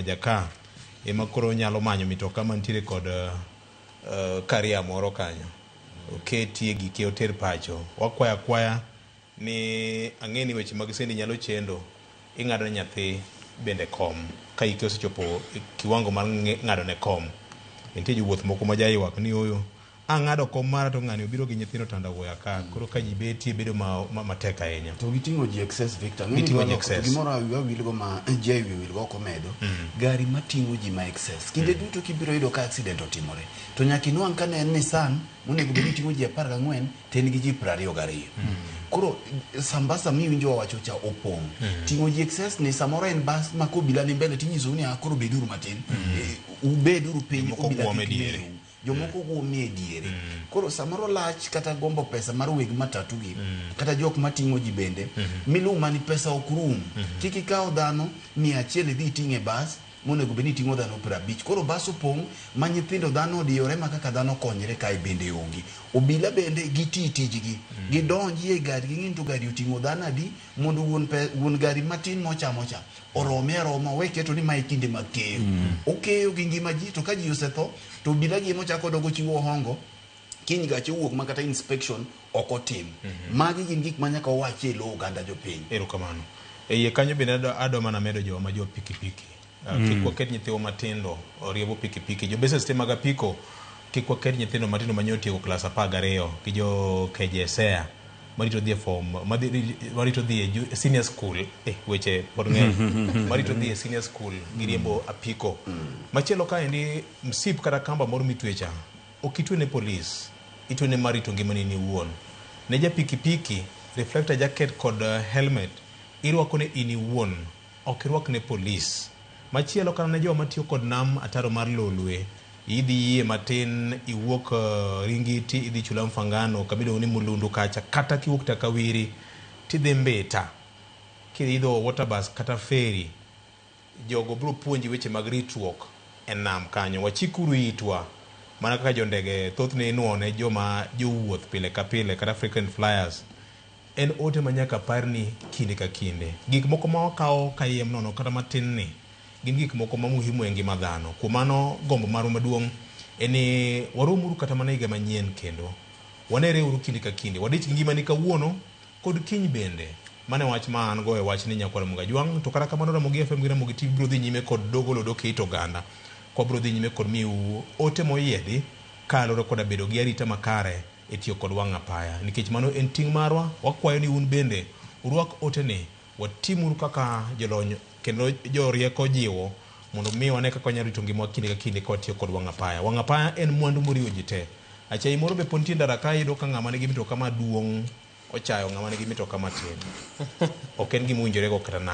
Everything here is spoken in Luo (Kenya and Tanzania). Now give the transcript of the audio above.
Jaka ema koro nyalo manyo mitoka mantiere kod karia moro kanyo oketie gike oter pacho. Wakwayo akwaya ni ang'e ni weche mag sendi nyalo chendo, ing'ado ne nyathi bende kom ka hike osechopo kiwango mar ng'ado ne kom. Nitie jowuoth moko ma jaywak ni ooyo ang'ado kom mara to ng'ani obiro gi nyithindo tandawuoya ka koro ka ji betie bedo matek ahinya. To giting'o ji excess, Victor. Ng'eni Giting'o ji dwaro- excess. Gimoro wiwa wilgo ma ji wiye wilgo ok omedo. Gari mating'o ji ma excess. Kinde duto kibiro yudo ka accident otimore. To nyaka inwang' ka ne en Nissan monego bed ni ting'o ji 14 to en gi ji 22. Koro Sambasa miwinjo wawacho cha opong'. Ting'o ji excess ni samoro en bas ma kobila ni mbele tinyisou ni ah koro beduru matin. Ubeduru piny Jomoko obila guom e kik diere. neu. Jomoko guomie e diere. Koro samoro lach kata gombo pesa mar weg matatu gi kata jok mating'o ji bende miluma ni pesa ok rum. Kik ikaw dhano 100 idhi iting' e bas monego bed ni iting'o dhano 50. Koro bas opong' ma nyithindo dhano odiyore ma kaka dhano konyre kae bende onge. Obila bende giti tijgi. Gidonji e gari ging'i ni to gari oting'o dhano adi mondo wuon gari matin mochamo cha orome aroma owe keto ni mae kinde mag keyo. Okeyo gi ngima ji to ka ji osetho to obila gi emochako dogo chiwo hongo kiny gache owuok ma kata inspection ok otim. Magi gin gik ma nyaka wawachi e lo oganda jopiny. Erokamano. E iye kanyo bende adwa mana medo jowa ma jo pikipiki. Kik waket nyithiwa matindo oriembo pikipiki. Jo business te mag apiko kik waket nyithindo matindo manyo tieko klas 12 gi jo KJSEA marito dhi e form marito dhi e senior school weche pod ng'eny marito dhi e senior school gi riembo apiko. Machielo kaendi msip kata kamba moro mitwe cha ok itwe ne polis, itwe ne mar rito ngimani ni iwuon. Ne ja pikipiki, reflector jacket kod helmet irwako ne in iwuon, ok irwak ne polis. Machielo kata ne joma tiyo kod nam ataro mar Lolwe, idhi yie matin iwuok Ringiti idhi Chula Mfangano kama iluongo ni Mulundu kacha, kata kiwuok Takawiri tidhi Mbita kiidho water bus kata ferry, jogo biro puonji weche mag ritruok e nam kanyo. Wachikuru itwa mana kaka jondege thothne inuone joma jowuoth pile ka pile kata frequent flyers. En ote ma nyaka parni kinde ka kinde. Gik moko ma wakawo kayiem nono kata matin ni gin gik moko ma muhimu e ngima dhano. Kuom mano gombo marwa maduong' en ni waromuru kata mana higa manyien kendo. Wanere uru kinde ka kinde. Wadich gi ngimani kawuono kod kiny bende. Mano e wach ma an go e wach ni nyakwar Ramogi Ajwang'. To kata kamano Ramogi FM gi Ramogi TV biro dhi nyime kod dogolo dok e it oganda. Kwa biro dhi nyime kod miyou ote moyiedhi kaluwore koda bedo gi arita makare e tiyo kod wang' apaya. Nikech mano en ting' marwa, wakwayo ni un bende urwak oteni, watimuru kaka jolony kendo jorieko jiwo mondo mi wane kaka wanyalo rito ngimawa kinde ka kinde ka watiyo kod wang' apaya. Wang' apaya en mwandu moriwo ji te. Achayi moro be pod nitie ndara ka iyudo ka ng'ama nigi mitoka maduong' ochayo ng'ama nigi mitoka matin. Ok en gima owinjore go kata nade.